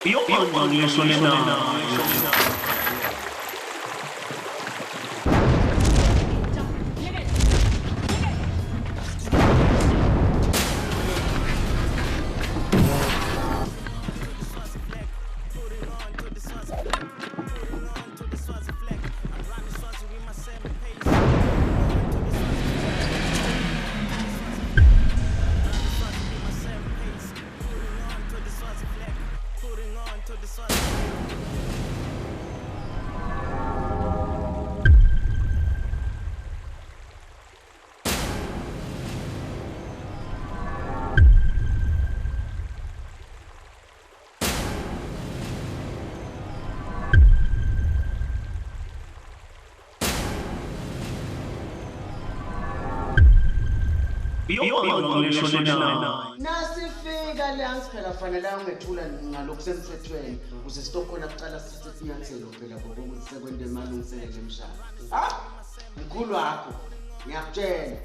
Iyona ngishone nayo. Iyona ngishone nayo. Nasifika le angiphela fanele ungethula ngalokhu semthethweni ukuze sitokhona kucala sithathe isinyathelo phela ngokuthi sekwente emalungiselelo emshado. Ha? Mkhulu wakho ngiyakutshela.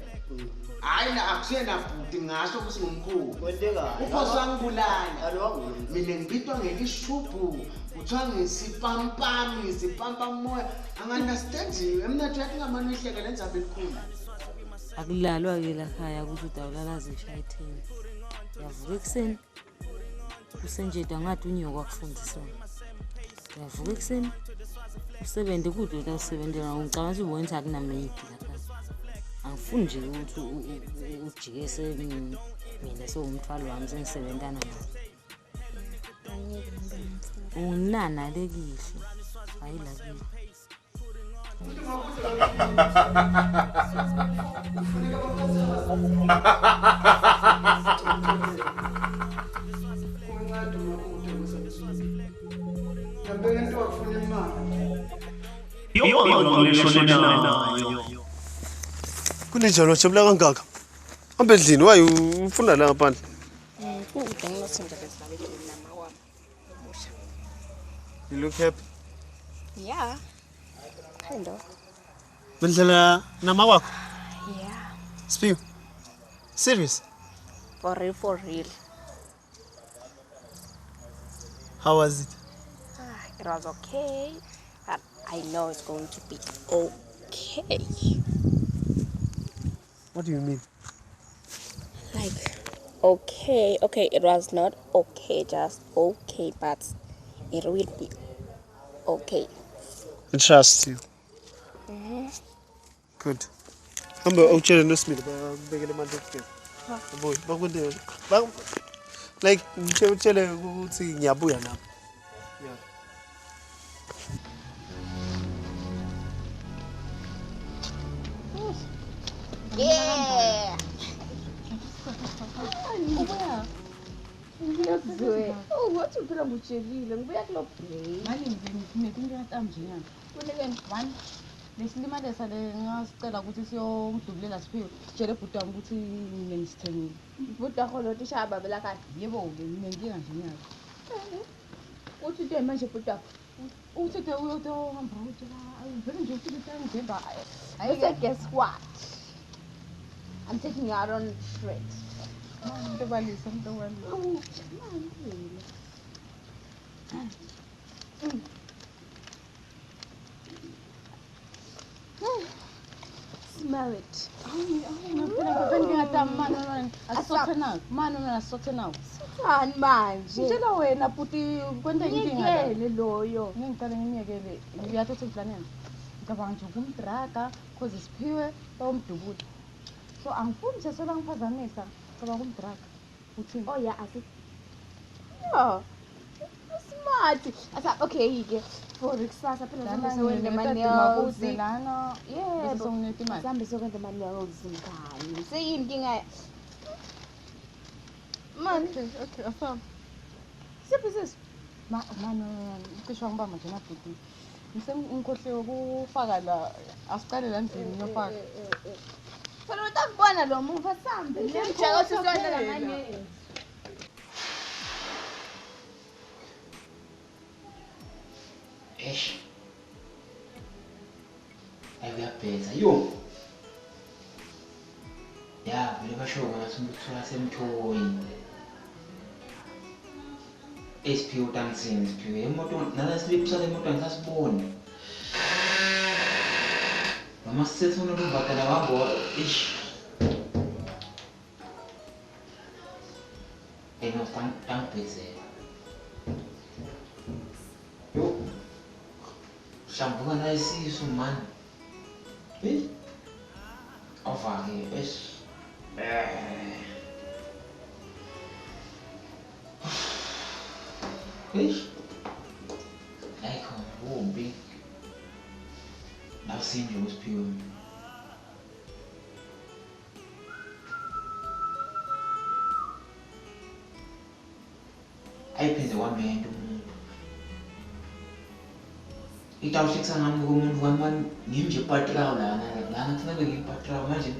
Hayi na akusiyena bhuti ngasho ukuthi ngumkhulu. Kwentekayo. Uphosa wangibulala. Alo wangu. Mina ngibitwa ngelishubhu kuthiwa ngisipampami ngisipampamoya angi-understandi emnatho yakhe ngamane uyihleke le ndzaba elikhulu. Akulalwa-ke lakhaya kusho ukuthi awulalazi ngishaya itheni. Uyavuka ekuseni kusenjeda ngathi unyoko akufundisona. Uyavuka ekuseni usebenze kude utawusebenzela ngicabanga ukuthi ubone ukuthi akunameyidi lakhaya. Angifuni nje ukuthi ujike mina sewumthwalo wami sengisebentana nawo. Unginana lekihlo hayi lakini. Kunceda umakude kwesemsini. Ngempela into wakufuna imali. Iyona ngishone nayo. Kunenjalo wajabula kangaka. Hamba endlini wayi ufuna la ngaphandle. Kude ngilothi nje bezibalekile nama wami. Omusha. You look happy. Yeah. Kind of. Bendlela nama wakho. Yeah. Siphiwe. Serious? For real, for real. How was it? Ah, it was okay. But I know it's going to be okay. What do you mean? Like, okay, okay, it was not okay, just okay, but it will be okay. I trust you. Good. Hamba awutshele noSimile babekele amanzi okugeza. Abuye bakwente like ngitshele utshele ukuthi ngiyabuya nami. Yeah. Yeah. Oh, wathi phela ngikutshelile ngibuya kulo break. Manje nginekinto katamnje nyana. Kunikeni? One, lesilimali sale ngasicela ukuthi siyomdubulela Siphiwe. Sitshele bhuti wami ukuthi mina ngisithengile. Bhuti wakho lo tisha babela kahle. Yebo-ke nginenkinga nje nyana. Uthi into manje bhuti wakho. Uthi te uyohamba uthi vele nje uthi utangibhemba. I said guess what? I'm taking you out on a trip. Mntobalisa mntobalisa. Oh, Smell it. Asisothe nawo. Mani mina asisothe nawo. Sani manje? Ngitshela wena bhuti kwenta inkinga la. Ngiyekele loyo. Ngeke ngiqale ngimyekele uyathatha iplani yami. Ngicabanga nje ukumdraga cause Siphiwe bawumdubula. So angifuni nje sebangiphazamisa. Ngicabanga ukumdraga. Uthini? Oh yeah, asi. Yeah. Smart. Asa okay ke. For kusasa phela Lana sihambe sokwenza ama-nails. lana. Yebo. Bese sewunika imali. Sihambe sokwenza ama-nails mkhani. Seyini inkinga? Man, Okay, okay, asam. siphi sisi? Ma mani cishe wangibamba nje nabhuti. Ngikhohliwe ukufaka la asiqale la ndlini ngiyofaka. Phela utakubona lo muva sambe. Ngiyajaka ukuthi siyodlala ama-nails. Eish. Hayi kuyabhedza. Yo. Ya, vele basho ngathi umuntu uthola semthoyi. Esiphiwe utangisini siphiwe imoto nalasiliphu sale moto angisasiboni. Noma sisefuna ukubhadala wabo ish. Eno tangibhezela. Yo. Hlambuka la isisu man. Eh? Awuvake eish. Eish. Ayikho kubi. Nawusinje usiphiwe. Ayiphinde wamenda umuntu. Itawuhlekisa ngami komuntu wami ngimnje patrol lana lana kufanele ngiyipatrol manje.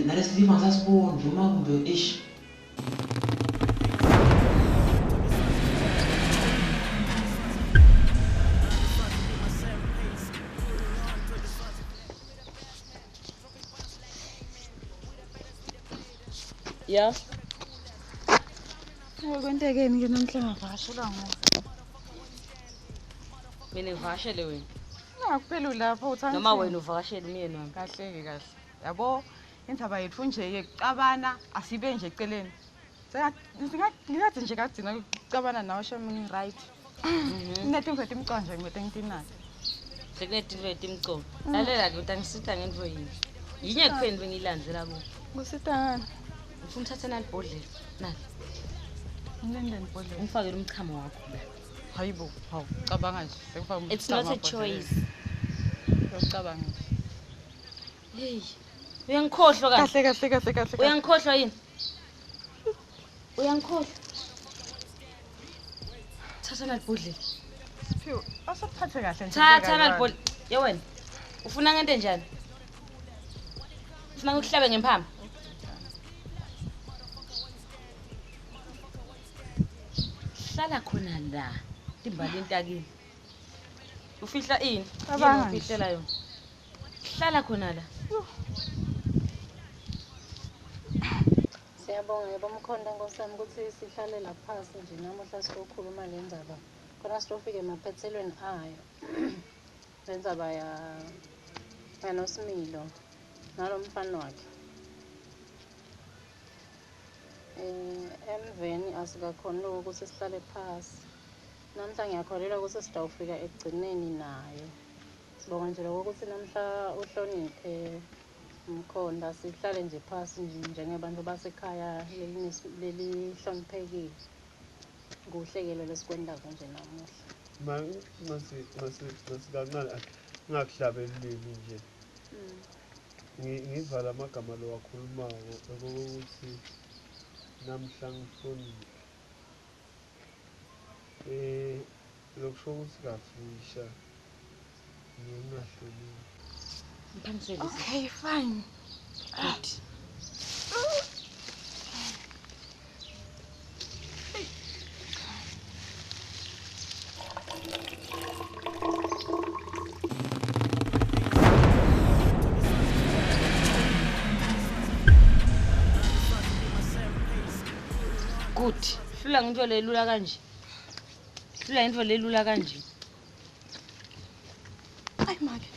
Nalesilipha ngisasiboni noma kumbe eish. Yeah. Kwentekeni ke namhla ngavakashelwa nguwe? Mina ngivakashele wena. Akuphela ulapho uthanda. Noma wena uvakashele umyeni wami. Kahle-ke kahle. Yabo indaba yethu nje yekucabana asibe nje eceleni. Singathi nje kagcina ukucabana nawe shame ngi-right. Kunetinto etimcoka nje ngimete ngitinake. Sekunetinto etimcoka. Lalela-ke utangisita ngento yini. Yinye kuphela into engiyilandzela kuwe. Kusita ngani? Ngifuna uthathe nali bhodlela. Nali. Ngilendeni ibhodlela. Ungifakele umchamo wakho la. Hayibo, hawu, cabanga nje sekufaka umchamo. It's not a choice. Uyacabanga nje. Hey, uyangikhohlwa kahle. Kahle kahle kahle kahle. Uyangikhohlwa yini? Uyangikhohlwa. Thatha nali bhodlela. Siphiwe, asiphathe kahle nje. Thatha nali bhodlela. Ye wena. Ufuna ngento enjani? Ufuna ngikuhlabe ngempama? Hlala khona la. Timbali intakini. Ufihla ini? Cabanga nje. Ufihlela yona. Hlala khona la. Siyabonga yebo Mkhonto Nkosi yami ukuthi sihlale la phasi nje namuhla sizokhuluma le ndzaba. Khona sizofika emaphethelweni ayo. Le ndzaba ya yaNosimilo nalo mfana wakhe. Emveni asikakhoni lokho ukuthi sihlale phasi. Namhla ngiyakholelwa ukuthi sitawufika ekugcineni nayo. Sibonga nje lokho ukuthi namhla uhloniphe Mkhonda sihlale nje phasi nje njengabantu basekhaya lelihloniphekile. Kuhle-ke lesikwendako nje namuhla. Ma ngasi kancane ngakuhlabeli limi nje. Ngivala amagama lo wakhulumako ukuthi namhla ngihloniphe. Lokusho ukuthi kafisha ngingahloniphi. Okay, fine. Good. Good. Hlula ngento lelula kanje. Hlula into lelula kanje. Ay make.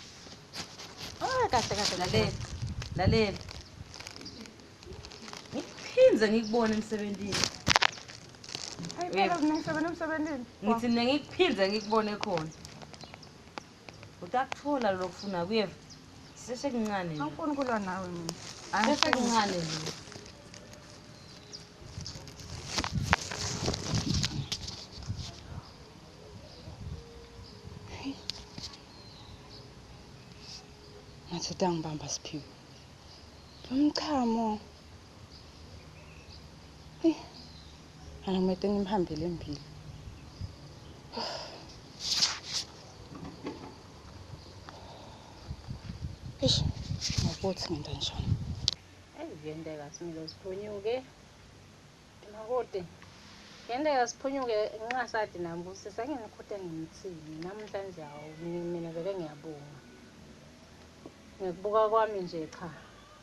Ah kahle kahle lalela. Lalela. Ngiphinze ngikubone emsebenzini. Hayi phela ngisebenza emsebenzini. Ngithi mina ngikuphinze ngikubone khona. Utakuthola lokufuna kuyeva. Sesekuncane. Angifuni ukulwa nawe mina. Sesekuncane nje. Ngathi angibamba Siphiwe. Lo mchamo. Hey. Angimete ngimhambele embili. Eish, ngakuthi ngenta njani? Hey, kuyenteka Similo siphunyuke. Makoti. Kuyenteka siphunyuke ngingasadi nami ukuthi senginikhude ngimthini namhlanje awu mina vele ngiyabonga. Ngikubuka kwami nje cha.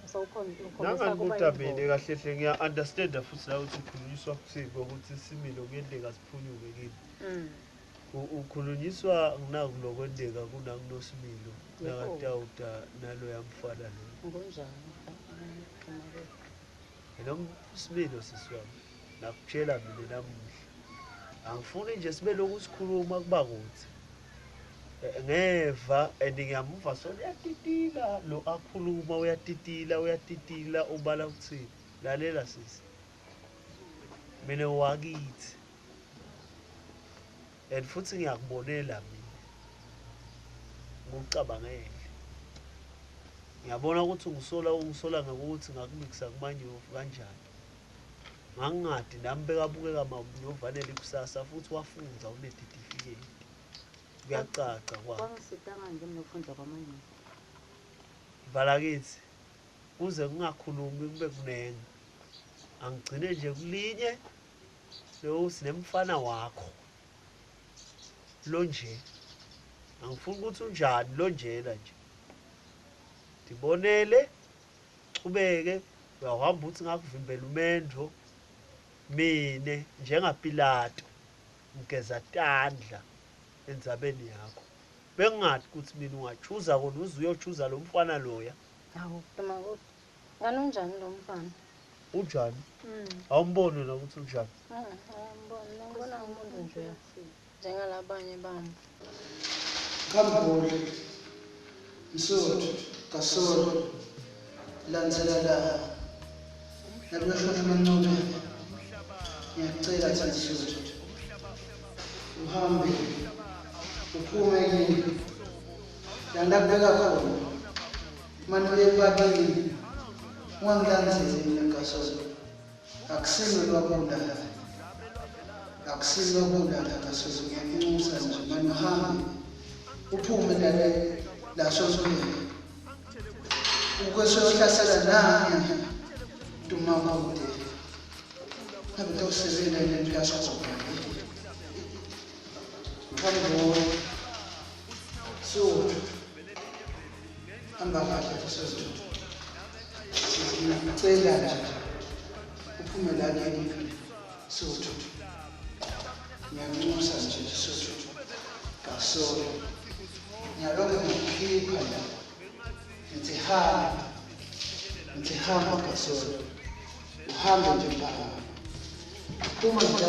Sawukhombisa kuba Nanganibuta mina yindoda. kahle hle ngiya-understanda futhi la ukuthi ukhulunyiswa kuthini ngokuthi isimilo kuyenteka siphunyuke kimi. Ukhulunyiswa nginaku lokwenteka kunakunosimilo Yebo. nakatawuta naloya mfana lo. Kunjani? Yena similo sisi wami nakutshela mina namuhla. Angifuni nje sibe lokhu sikhuluma kuba kuthi. Ngeva and ngiyamuva so uyatitila lo akhuluma uyatitila uyatitila ubala ukuthini. Lalela sisi. Mina wakithi. And futhi ngiyakubonela mina. Ngikucabangele. Ngiyabona ukuthi ungisola ngokuthi ngakumikisa kumanyovu kanjani. Ngangingadi nami bekabukeka manyovanele kusasa futhi wafunza unetitifiketi. Kuyacaca kwakhe. Kwangisitanga nje mina ukufunda kwamanyovu. Vala kithi kuze kungakhulumi kube kunengi. Angigcine nje kulinye lo sinemfana wakho. Lo nje. Angifuni ukuthi unjani lo njena nje. Ndibonele chubeke uyahamba uthi ngakuvimbela umendvo mine njengaPilato ngigeza tandla endzabeni yakho. Bengingathi ukuthi mina ungachuza kona uze uyochuza lo mfana loya. Hawu, Dumakude. Ngani unjani lo mfana? Unjani? Awumboni wena ukuthi unjani? Angiboni, ngibona umuntu nje njengalabanye bami. Kambule, Msuthu, Gasolo, landzela la. Nakuyoshona emancube, ngiyacela thina Msuthu. Uhambe, uphume kimi. La ndakubeka khona. Manje uye ebakini. Ungangilandzeli mina Gasolo. Akusilo lwakulala. Akusilo lwakulala Gasolo, ngiyakunxusa nje manje uhambe. Uphume lale la sosoneni. Ukwesohlasela nami Dumakude. Ngabe tawusebenza lento yasikhona. Khambule. Suthu. Hamba kahle Suthu. Ngicela nje uphume la kimi Suthu. Ngiyanxusa nje Suthu. Gasolo. Ngiyalokhu ngikukhipha la. Ngithi hamba. Ngithi hamba Gasolo. Uhambe nje mbamba. Phuma nje la.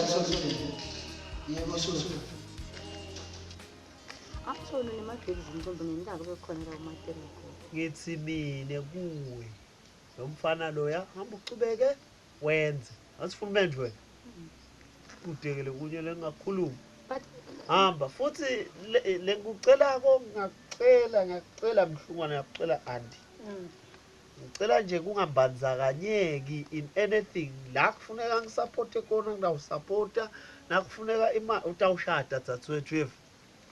Yebo Suthu. Akuthona nemadleli zintombi ngendaba bekhona la umatereko. Ngithi mine kuwe. Lo mfana loya hamba uchubeke wenze. Asifuni umendvo wena. Kudekele kunye lengakhuluma. But Hamba futhi lengikucelako ngiyakucela mhlungwana ngiyakucela auntie. Ngicela nje kungambandzakanyeki in anything. La kufuneka ngisupporte khona ngitawusupporta, nakufuneka imali utawushada dzadzewethu yethu.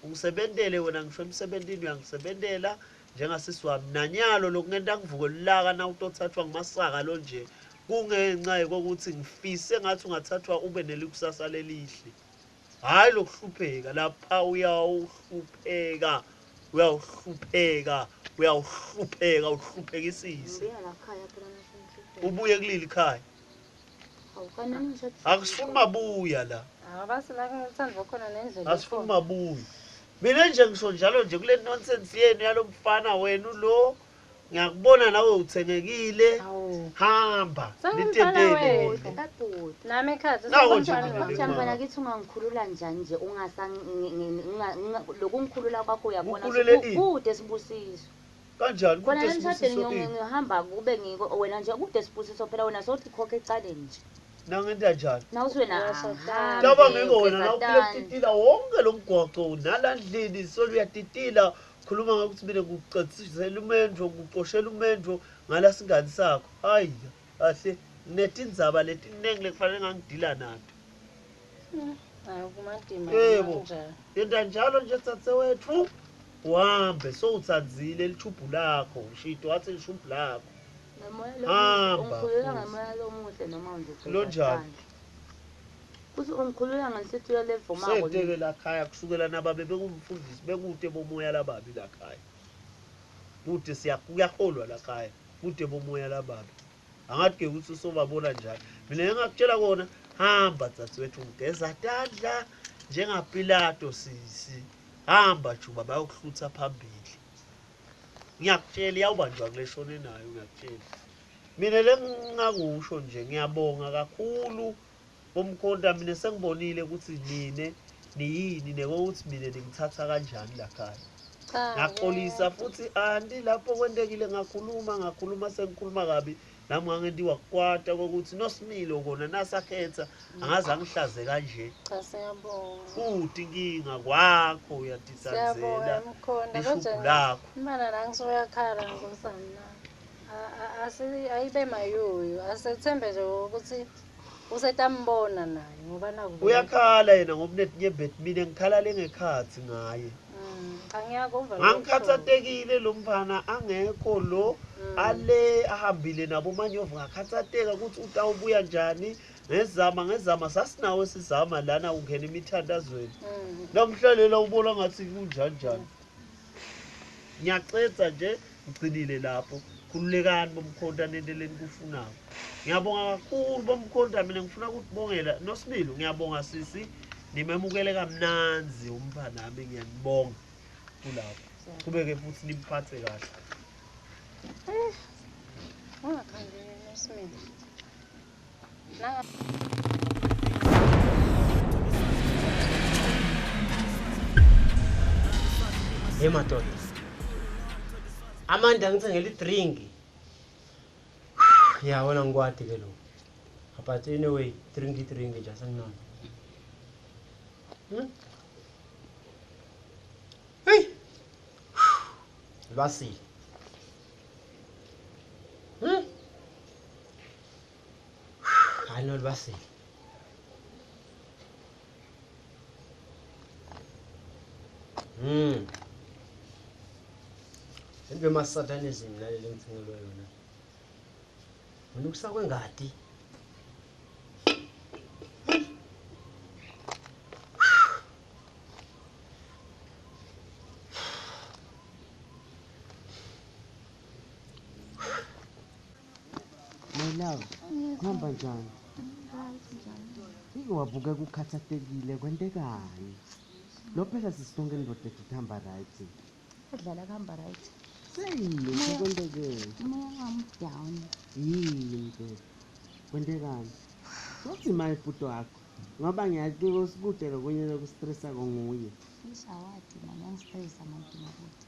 Ungisebentele wena ngisho emsebentini uyangisebentela njengasisi wami. Nanyalo lokungenta ngivuke lulaka na utothathwa ngumasaka lo nje kungenxa yokuthi ngifise ngathi ungathathwa ube nelikusasa lelihle. Hayi lokuhlupheka lapha uyawuhlupheka uyawuhlupheka uyawuhlupheka uhluphekisise. Ngibuya la khaya phela nasengihlupheka. Ubuye kuleli khaya. Awukanani ngishathi. Akusifuni mabuya la. Abasi la ngithanda khona nendlela. Asifuni mabuya. Mina nje ngisho njalo nje kule nonsense yenu yalomfana wenu lo ngiyakubona nawe uthengekile. Hamba Sengumfana nitendele. wethu. Kabhuti. Nami ekhaya Nawo nje sengumfana mina wethu. Mfana kithi ungangikhulula njani nje lokungikhulula kwakho uyabona Ukhulule ini? kude sibusiso. Kanjani Khona kude emshadweni sibusiso ini? ngihamba kube ngiko wena nje kude sibusiso phela wena sothi khokha ecaleni nje. Nangenta njani? Nawuthi wena Uyashadana. Laba ngiko wena nawukhule kutitila wonke lo mgwaqo nalandlini solo uyatitila khuluma ngokuthi mina ngikucacisela umendvo ngikucoshela umendvo ngala singani sakho. Hayi kahle netindzaba letiningi lekufanele ngangidila nato. Hayi kumadima. Yebo. Kanjani. Yenta njalo nje dzadzewethu uhambe sowutsandzile lithubhu lakho ushito wathi lishubhu lakho. Ngemoya lomuhle Hamba ungikhulula futhi. ngemoya lomuhle noma nje Lonjani? Kuthi ungikhulula ngenhlitiyo levumako. Seteke lakhaya kusukela nababe bekumfundisi bekude bomoya lababi lakhaya. Kude siyakuyaholwa lakhaya. Kude bomoya lababi. Angathi ke ukuthi usobabona njani. Mina engakutshela kona hamba dadewethu ngigeza tandla njengaPilato sisi. Hamba juba bayokuhlutha phambili. Ngiyakutshela iyawubanjwa kule shone nayo ngiyakutshela. Mina lengingakusho nje ngiyabonga kakhulu bomkhonta mina sengibonile ukuthi nine niyini nekokuthi mina ningithatha kanjani la khaya. Ngaxolisa futhi anti lapho kwentekile ngakhuluma sengikhuluma kabi nami ngangentiwa kukwata kokuthi nosimilo kona nasakhetha angaze angihlaze kanje. Cha siyabonga. Futhi inkinga kwakho uyaditsanzela. Siyabonga lakho. Imana la ngisuyakhala ngosana. Ayibe mayuyu asethembe nje ukuthi usetambona naye ngoba naku. Uyakhala yena ngoba unetinyembeti mina ngikhala lengekhathi ngaye. Angiyakuva. Ngangikhathatekile lo mfana angekho lo ale ahambile nabo manyovu ngakhathateka ukuthi utawubuya njani ngezama sasinawo sizama lana ungena emithandazweni. Namhlalela ubona ngathi kunjani njani. Ngiyacetha nje ngigcinile lapho. Khululekani bomkhonta nenteleni kufunako. Ngiyabonga kakhulu bomkhonta mina ngifuna ukubongela noSimilo ngiyabonga sisi nimemukele kamnanzi umfana nami ngiyanibonga kulapho. Qhubeke futhi nimphathe kahle. Ungakhandi noSimilo. Hey madoda. Amanda ngithengele idrink. Yeah, wona ngikwati ke lo. But anyway, drink nje asenginayo. Hey. Basile. Hayi no basile. Into emasatanism naleli ngithengelwe yona. Mina kusakwengadi. My love, kuhamba njani? Wabuka kukhathatekile kwentekani? Lo phela sisonke indoda ethi hamba right. Adlala kuhamba right. Seyini kwentekeni? Umoya wami down. Yini ke? Kwentekani? Sothi maye bhuti wakho ngoba ngiyazi usikude lokunye lokustressa konguye. Ishawadi manje angistressa manje mabuti.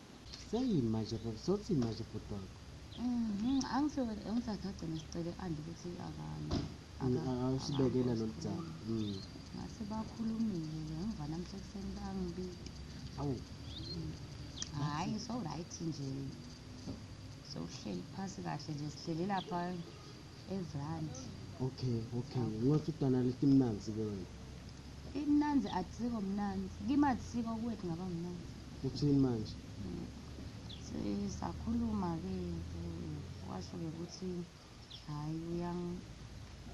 Seyini manje bebe sothi manje bhuti wakho. Angifike ngisakagcina sicele andi ukuthi awusibekela lolu dzaba. Ngase bakhulumile ngiva namhla ekuseni bangibika. Awu. Hayi so right nje. Sowuhleli phasi kahle nje sihleli lapha evrand. Okay. Ngothi udana letimnanzi ke wena. Imnanzi akusiko mnanzi. Kimi akusiko kwethu ngaba mnanzi. Uthini manje? Sakhuluma ke washo ke ukuthi hayi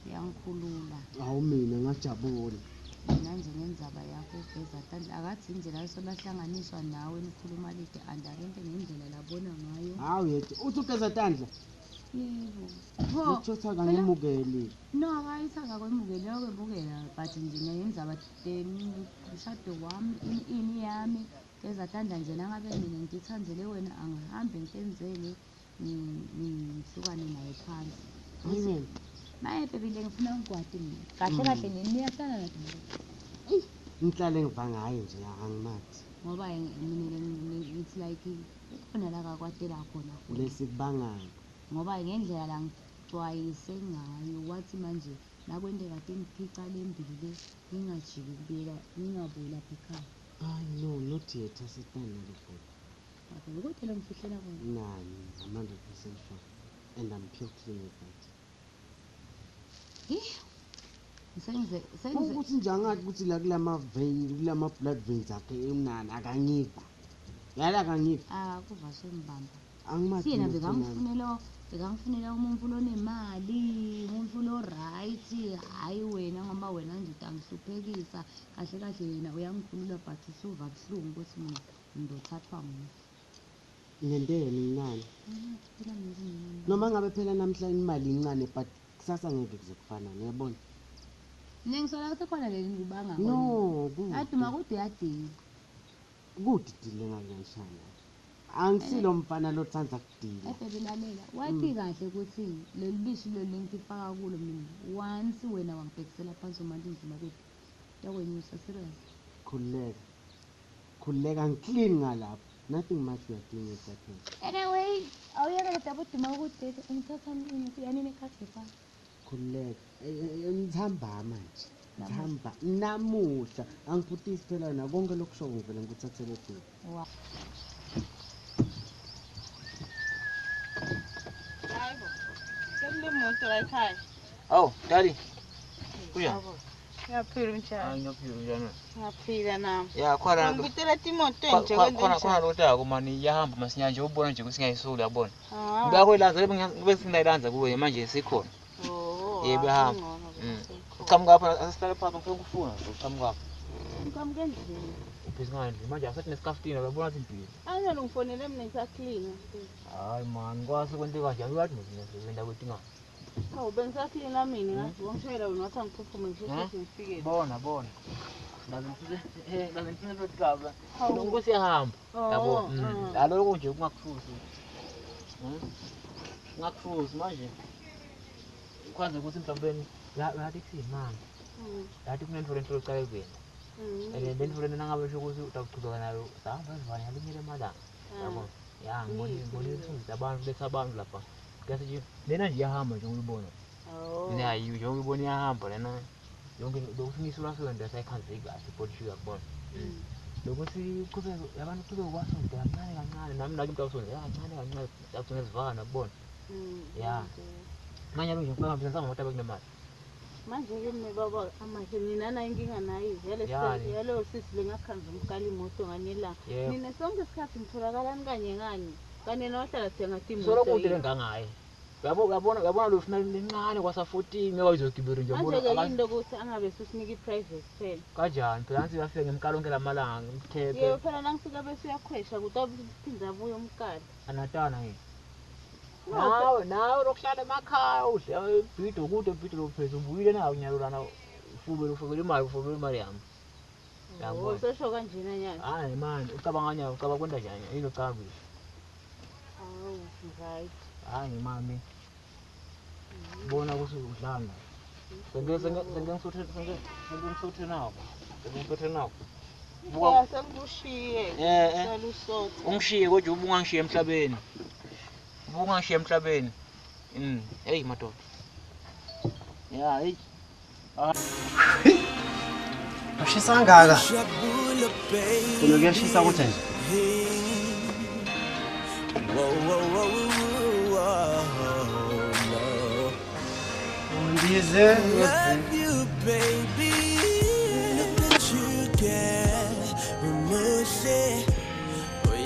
uyangikhulula. Awu mina ngajabula. Mina nje ngenzaba yakho ugeza tandla akathi indlela solahlanganiswa nawe nikhuluma lide andakente ngendlela labona ngayo. Hawu yethu uthi ugeza tandla? Yebo. Uthotha kangemukeli. No akayitha akakwemukeli akwemukela but nje ngiyenzaba umshado wami ini yami geza tandla nje nangabe mina ngithandzele wena angihambe ngitenzele ngihlukane naye phansi. Amen. Maye bebile ngifuna ungwadi mina. Kahle kahle niyahlala nathi. Ngihlale ngiva ngaye nje angimathi. Ngoba mina it's like kukhona la kakwatela khona. Lesikubangako. Ngoba ngendlela la ngicwayise ngayo wathi manje nakwenteka timphica lembili le ngingajiki kubuyela ngingabuyi lapha ekhaya. Hayi no not yet asitana lapho. Kodwa lo ngifihlela kona. Nani, I'm 100% sure and I'm pure clean with that. Senze ukuthi nje angathi ukuthi la kulama vein kulama blood veins akhe emnani akangiva. Yala akangiva. Ah kuva sembamba. Angimathi. Yena bekangifunela umuntu lonemali, umuntu lo right, hayi wena ngoba wena nje utangihluphekisa. Kahle kahle yena uyangikhulula but usuva buhlungu ukuthi mina ngidothathwa nguye. Ngenteni nginani? Noma ngabe phela namhla imali incane but kusasa ngeke kuze kufana, ngiyabona. Mina ngisola ukuthi khona le ngibanga. No, kude. Aduma kude yadini. Kude dile ngakuyashana. Angisilo mfana lotsandza kudila. Ebebe lalela. Wathi kahle ukuthi leli bishi lolu engifaka kulo mina. Once wena wangibhekisela phansi uma ndizima kude. Yakwenyusa serious. Khululeka. Khululeka ngiclean ngalapho. Nothing much we are doing at that time. Anyway, awuyeke le daba uduma kude ungithatha nini yanini ekhadi fa. Khululeka. Ngihamba manje. Ngihamba namuhla. Angiphutisi phela na konke lokusho ngivele ngikuthathele eduze. Wow. Hayibo. Sekunemoto la ekhaya. Awu, dali. Kunjani? Ngiyaphila unjani? Hayi ngiyaphila unjani? Ngiyaphila nami. Ya khona Ngibitela timoto nje khona khona lotako mani iyahamba masinyane nje ubona nje ukuthi ngiyayisula yabona. Ah. Ngakho ngibe singayilanza kuwe manje sikhona. Oh. Yebo ihamba. Uqhamuka lapha asihlale phansi ngifuna ukufuna uqhamuka lapha. Ngiqhamuka endlini. Ubhizi ngani manje asathi nesikafutini uyabona ukuthi ngibhizi. Angeke ngifonele mina ngisaklina. Hayi man kwase kwente kanje uyathi mina ngisebenza kwethu ngani. Hawu bengisaklina mina ngathi wangishayela wena wathi angiphuphume ngisheshe ngifike. Bona bona. Laze ngifike lokuqala. Nkosi iyahamba. Yabo. Laloko nje kungakufuzi. Kungakufuzi manje. Kwanza ukuthi mhlawumbe yathi kusimanga. Yathi kunento lento oqale kuyena. And lento lena nangabe sho ukuthi utawuchubeka nayo sahamba ezivane yalinye lemalanga. Yabo. Ya ngibone ukuthi abantu letha abantu lapha. Kasi nje lena nje iyahamba nje uyibona. Mina ayi nje uyibona iyahamba lena. Yonke lokhu ngisula sonto sayikhanze kahle polish uyakubona. Lokuthi uqhubeke abantu uqhubeke kwasonto kancane kancane nami nake into awusonto kancane kancane agcine sivana kubona. Ya. Manje nje ngifuna ngihambisa ngamoto abakunemali. Manje ke mina baba amahle nina nayo inkinga nayo vele yalo sisi lengakhanza umkala imoto nganelanga. Nina sonke isikhathi ngitholakalani kanye kanye. Kanye nohlala thenga imoto. Solo kude lengangaye. Uyabona lo funa lencane kwasa 14 ngeke uyizogibela nje ubona. Manje ke yini lokuthi angabe susinika iprivate phela. Kanjani phela angithi uyafika ngemkalo onke lamalanga ngimthephe. Yebo phela nangifika bese uyakhwesha kuthi aphinda abuye umkalo. Anatana yini? Nawe lokuhlala emakhaya udle ibhido kude ibhido lophezulu ubuyile nawo unyalo lana ufubele imali yami. Yabo sesho kanjena nyana. Hayi man ucabanga nyana ucabanga kwenta njani yini ucabanga kuhle. Awu right. Hayi mami. Bona ukuthi udlana. Sengeke nawo. Sengeke nawo. Buka sengikushiye. Selusotho. Ungishiye kodwa ubungangishiye emhlabeni. Ubungangishiye emhlabeni. Hey madoda. Ya hey. Ushisa kangaka. Kuno kuyashisa ukuthi nje. Undize. Love you baby. Look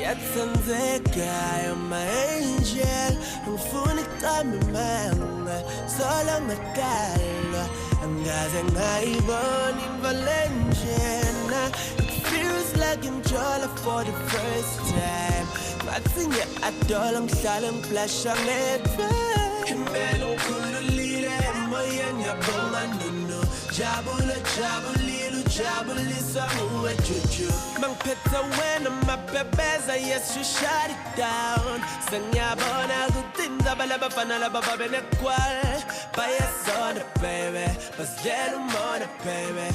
uyathandeka, you're my angel. Ngifuna iqambe manga solo ngadalwa angaze ngayibona invalenjena. It feels like I'm jola for the first time. Ngathi ngiya-adola ngihlale ngiblasha ngedwa. Impela ngikhululile emoyeni ngiyabonga nono. Jabula jabulile ujabuliswa nguwe juju. Mangiphethe wena mabhebeza, yes you shut it down. Sengiyabona ukuthi indaba labafana laba babe nekwal. Bayasona baby, basidlela umona baby.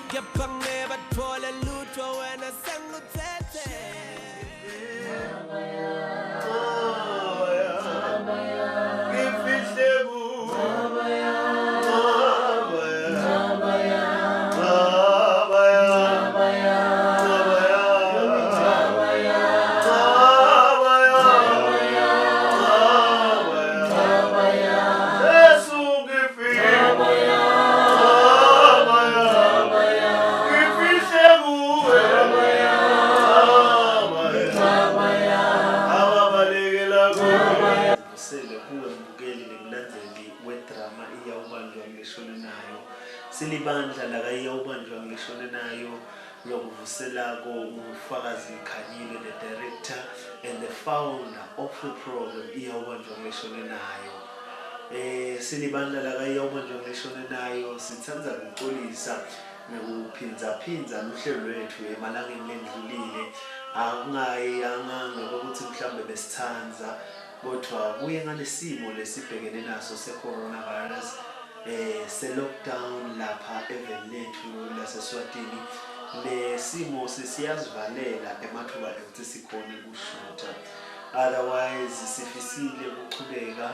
Kepha ngeke bathole lutho wena senguthethe. Silibandla la kayiyawubanjwa ngishone nayo. Lokuvuselako ungufakazi Khanyile, the director and the founder of the program Iyawubanjwa Ngileshone Nayo. Silibandla la kaIyawubanjwa Ngileshone Nayo sithanda ukuxolisa ngikuphindzaphindza luhlelo lwethu emalangeni lendlulile. Akungayanga ngokuthi mhlambe besithandza, kodwa kuye ngalesimo lesibhekene naso se-coronavirus, se-lockdown lapha eveni lethu laseSwatini. Le simo sesiyazivalela emathuba ekuthi sikhone kushutha, otherwise sifisile ukuchubeka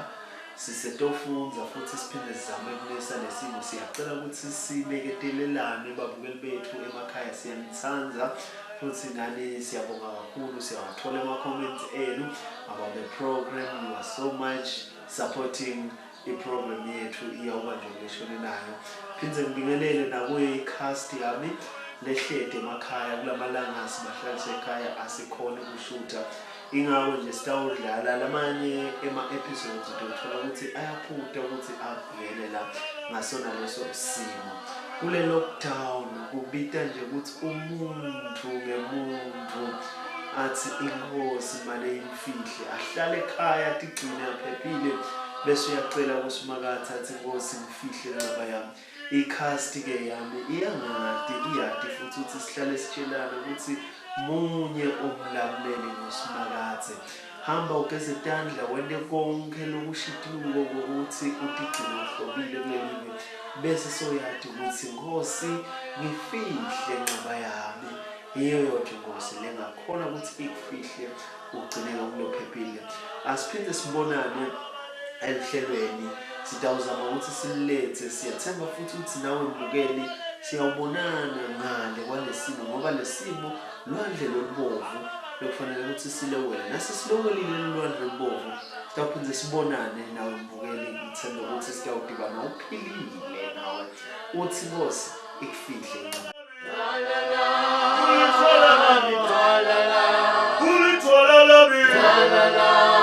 sisetofundza futhi siphinde sizame kulesa lesimo. Siyacela ukuthi sibeketelelane, babukeli bethu emakhaya. Siyanithanda futhi nani siyabonga kakhulu. Siyawathola ama-comments enu about the program. You are so much supporting i-program yethu Iyawubanjwa Ngileshone Nayo. Phindze ngibingelele nakuyo i-cast yami lehlede emakhaya kulamalanga sibahlalise ekhaya, asikhona ukushutha. Ingako nje sitawudlala lamanye ema-episodes, utothola ukuthi ayaphuta ukuthi avele la ngasona leso simo. Kule lockdown kubita nje ukuthi umuntu ngemuntu athi inkosi male imfihle, ahlale ekhaya, atigcine aphephile, bese uyacela kuSimakathe athi, "Nkosi, ngifihle ncaba yami." I-cast ke yami iyangadi, iyadi futhi ukuthi sihlale sitshelana ukuthi munye umlamuleli nguSimakathe. Hamba ugeze tandla, wente konke lokushitiwe ukuthi utigcine uhlobile kulelive, bese soyadi ukuthi, "Nkosi, ngifihle ncaba yami." Yiyo yodwa inkosi lengakhona ukuthi ikufihle, ugcineke umlophephile. Asiphinde sibonane eluhlelweni, sitawuzama ukuthi silethe. Siyathemba futhi ukuthi nawe mbukeli siyawubonana ngale kwalesimo, ngoba lesimo lwandle lolubovu lokufanele ukuthi silewele, nase silowelile lolwandle olubovu sitawuphinde sibonane nawe mbukeli. Ngithemba ukuthi sitawudibana uphilile nawe, uthi Nkosi ikufihle incaba. Ulithola lami, ulithola lami.